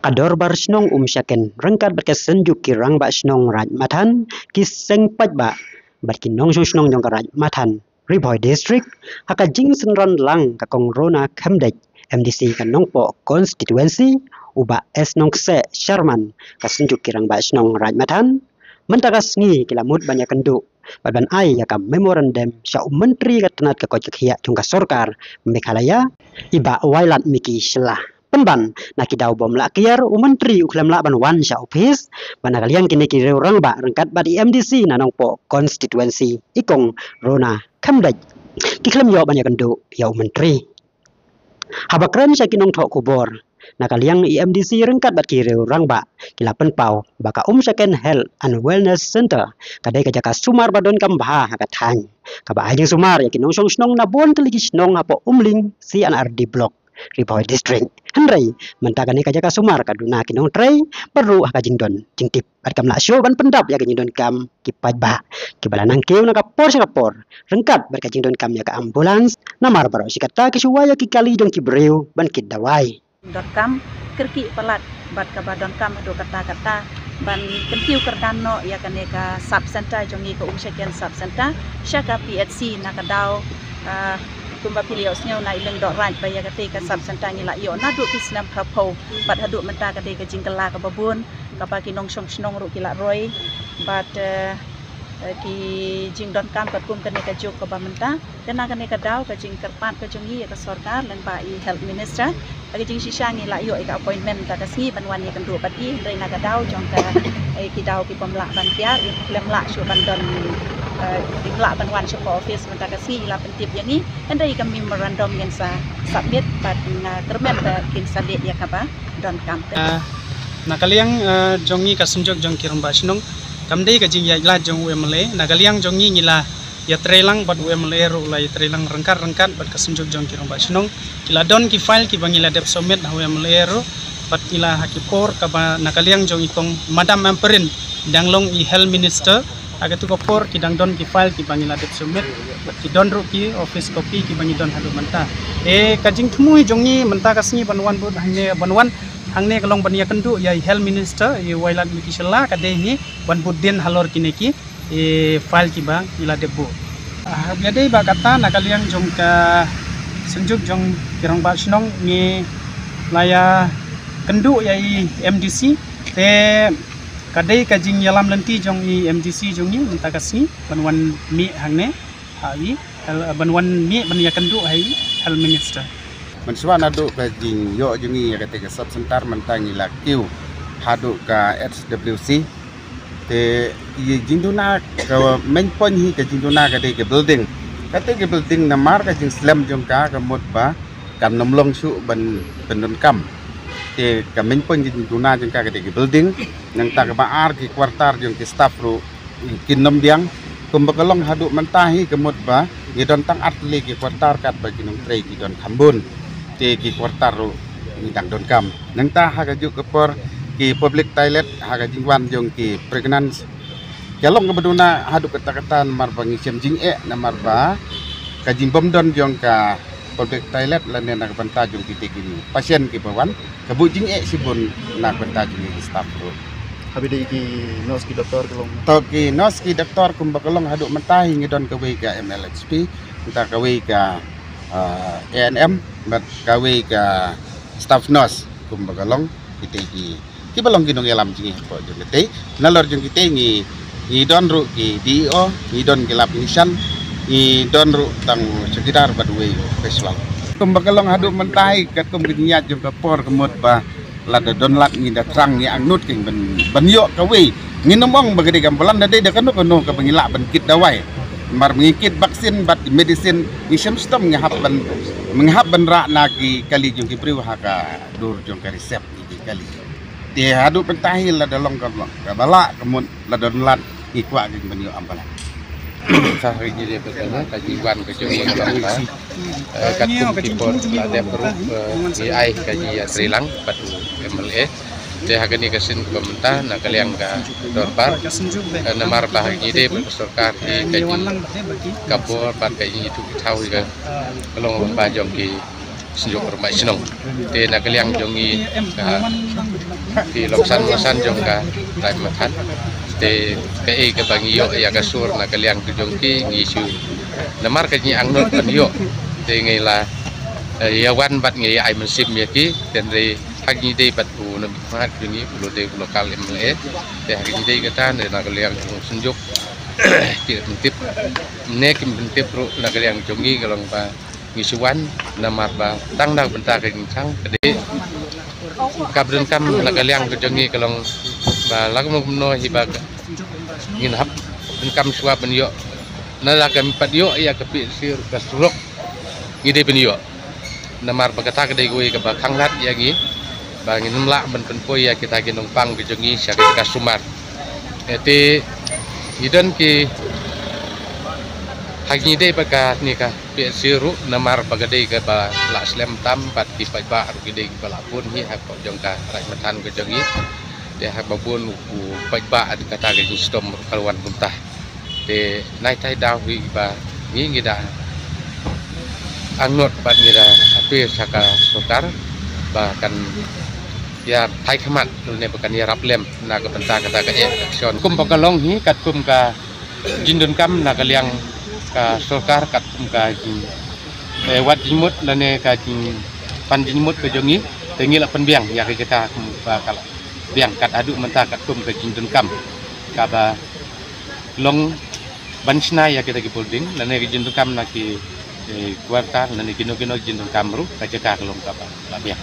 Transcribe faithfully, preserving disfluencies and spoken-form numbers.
Ka Dorbar Shnong Umshaken ryngkat bad ka Synjuk ki Rangbah Shnong Raid Mathan ki seng paidbah bad ki nongshong shnong jong ka Raid Mathan, Ri Bhoi District, ha ka jingsynran lang ka Kong Rona Khymdeit, M D C ka Nongpoh Constituency, u Bah S Nongkseh Sharman, ka Synjuk ki Rangbah Shnong Raid Mathan, mynta ka sngi ki la mut ban ïakynduh bad ban ai ïa ka memorandum sha u Myntri ka tnat ka koit ka khiah jong ka sorkar Meghalaya, i Bah Wailadmiki Shylla. Pynban na ki daw bym lah kiar, u Myntri u khlem lah ban wan sha ophis, bad na ka liang kine ki riew rangbah ryngkat bad i M D C na Nongpoh Constituency, i Kong Rona Khymdeit, ki khlem ïoh ban ïakynduh ïa u Myntri. Haba kren sha ki nongthoh khubor, na ka liang i M D C ryngkat bad ki riew rangbah ki la pynpaw ba ka Umshaken Health and Wellness Center ka dei ka jaka sumar ba donkam bha ha ka thaiñ, kaba ai jingsumar ïa ki nongshong shnong na bun tylli ki shnong hapoh Umling C and R D Block, Ri Bhoi District. Hynrei mynta kane ka jaka sumar ka duna ki nongtrei bad ruh ha ka jingdon jingtip bad kam lah shuh ban pyndap ïa ka jingdonkam ki paidbah kiba la nang kiew na ka por sha ka por ryngkat bad ka jingdonkam ïa ka ambulance, namar baroh shi katta ki shu wai ïa ki kali jong ki briew ban kit dawai. Donkam kyrkieh palat bad kaba donkam haduh katta katta ban kyntiew kyrdan noh ïa kane ka sub center jong ngi, ka Umshaken Sub Center, sha ka P H C, na ka daw, ah, kumba phi la ïohsngew na i Lyngdoh Raid ba ïa kata ka sub center ngi la ïoh naduh ki snem phraphew bad haduh mynta ka dei ka jingkylla kaba bun, kaba ki nongshong shnong ruh ki la roi bad, eh, eh, ki jingdonkam katkum kane ka juk kaba mynta. Te na kane ka daw, ka jingkyrpad ka jong ngi ïa ka sorkar lyngba i Health Minister, ha ka jingshisha ngi la ïoh ïa ka appointment mynta ka sngi ban wan ïakynduh bad i, hynrei na ka daw jong ka, eh, ki daw ki bym lah ban kiar, i khlem lah shuh ban don, eh, i khlem lah ban wan shuh ka office mynta ka sngi, i la pyntip ïa ngi, hynrei ka memorandum ngin sa submit bad nga kyrmen ba kin sa leit ïa kaba donkam. Ah, na ka liang, ah, jong ngi ka Synjuk jong ki Rangbah Shnong, kam dei ka jingïaid lad jong u M L A. Na ka liang jong ngi ngi la ïatrei lang bad u M L A ruh u la ïatrei lang ryngkat ryngkat bad ka Synjuk jong ki Rangbah Shnong. Ki la don ki file kiba ngi la dep submit ha u M L A ruh bad ngi la ha ki por kaba na ka liang jong i Kong Madam Ampareen dang long i Health Minister. Ha katu ka por ki dang don ki file kiba ngi la dep submit bad ki don ruh ki office copy kiba ngi don haduh mynta. Eh, ka jingthmu jong ngi mynta ka sngi ban wan bud hangne, ban wan hangne ka long ban ïakynduh ïa i Health Minister i Wailadmiki Shylla, ka dei hi ban bud dien halor kine ki, eh, file kiba ngi la dep buh. Ah, haba ïadei bad kata na ka liang jong ka Synjuk jong ki Rangbah Shnong ngi la ïakynduh ïa i M D C, te ka dei ka jingïalam lynti jong i M D C jong ngi mynta ka sngi ban wan mih hangne ha i Health, ban wan mih ban ïakynduh ha i Health Minister. Mynshuwa naduh ka jingïoh jong ngi ïa kata ka sub center mynta ngi la kiew haduh ka H W C. Te i jingduna, ka main point hi ka jingduna ka dei ka building. Kata ka building namar ka jingslem jong ka ka mut ba kan ym long shuh ban pyndonkam. Te ka main point ka jingduna jong ka ka dei ka building. Nangta kaba ar ki quarter jong ki staff ruh kin ym biang. Kumba ka long haduh mynta hi ka mut ba ngi don tang artylli ki quarter katba ki nongtrei ki don kham bun. Te ki quarter ruh ngi dang donkam. Nangta ha kajuh ka por ki public toilet ha ka jingwan jong ki pregnant, ka long kaba duna haduh katta katta namar ba ngi shem jingeh namar ba ka jingbym don jong ka public toilet lane na ka bynta jong kite ki patient kiba wan, ka buh jingeh shibun na ka bynta jong ki staff ruh. Haba ïadei ki nurse ki doktor ka long? To ki nurse ki doktor kumba ka long haduh mynta hi ngi don kawei ka M L H P, mynta kawei ka, ah, A N M bad kawei ka staff nurse kumba ka long. Kite ki kiba long ki nongïalam jong ngi hapoh jong kite. Nalor jong kite ngi, ngi don ruh ki D E O, ngi don ki lab technician, ngi don ruh tang chowkidar bad uwei u casual. Kumba ka long haduh mynta hi katkum ka jingïaid jong ka por ka mut ba lada don lad ngi da thrang ngi angnud keiñ ban, ban ïoh kawei. Ngin ym ong ba ka dei ka ambulance, da dei da kano kano kaba ngi lah ban kit dawai. Namar ba ngi kit vaccine bad medicine ngi shem shitom, ngi hap ban, ngi hap ban rah na ki kali jong ki briew ha ka dur jong ka reserve. Ki kali. Te haduh mynta hi lada long ka, kaba lah ka mut lada don lad ngi kwah ka ban ïoh ambulance. Sa ha ki jingwan ka jong u, eh, katkum ki por la dep ruh, eh, ngi ai ka jingïatreilang bad u M L A. Te ha kane ka sien kaba mynta na ka liang ka dorbar, eh, namar ba ha kine dei ba ka sorkar hi ka jing ka bor bad ka jingithuh ithaw hi ka long lyngba jong ki synjuk rangbah shnong. Te na ka liang jong ngi ka ki longsan longsan jong ka Raid Mathan. Te kaei kaba ngi ïoh ïa ka sur na ka liang ka jong ki ngi shu namar ka jingangnud ban ïoh. Te ngi la, eh, ïa wan bad ngi ïa ai mynsiem ïa ki. Te hynrei ha kine dei bad u nongmihkhmat jong ngi u la dei u local M L A. Te ha kine dei kata ne na ka liang jong synjuk ki pyntip ne ki pyntip ruh na ka liang jong ngi ka long ba ngi shu wan namar ba tang da ka bynta ka jingchang ka dei ka pyndonkam na ka liang ka jong ngi ka long ba la kumno kumno hi ba ngin hap pyndonkam shuwa ban ïoh na la ka pat ïoh ïa ka P H C ruh ka surok ngi dei ban ïoh. Namar ba kata ka dei kawei kaba khanglad ïa ngi ba ngin ym lah ban pynpoi ïa kita ki nongpang ki jong ngi sha ka jaka sumar. Eh, te ngi don ki ha ngi dei ba kane ka P H C ruh namar ba ka dei kaba la slem tam bad ki paidbah ruh ki dei kiba la bun hi ha ka jong ka Raid Mathan ka jong ngi. Te haba bun u paidbah kata ka jingshitom ruh ka la wan kumta. Te nai tai daw hi ba ngi ngi da angnud bad ngi da appeal sha ka sorkar ba kan ïa thait khmat lane ba kan ïarap lem na ka bynta kata ka action. Kum ba ka long hi katkum ka jingdonkam na ka liang ka sorkar katkum ka jing, eh, wad jingmut lane ka jingpan jingmut ka jong ngi te ngi la pynbiang ïa ka jaka kum ba ka la biang kat haduh mynta katkum ka jingdonkam kaba long ban shna ïa kita ki building lane ki jingdonkam na ki, eh, quarter lane kino kino jingdonkam ruh ka jaka ka long kaba la biang.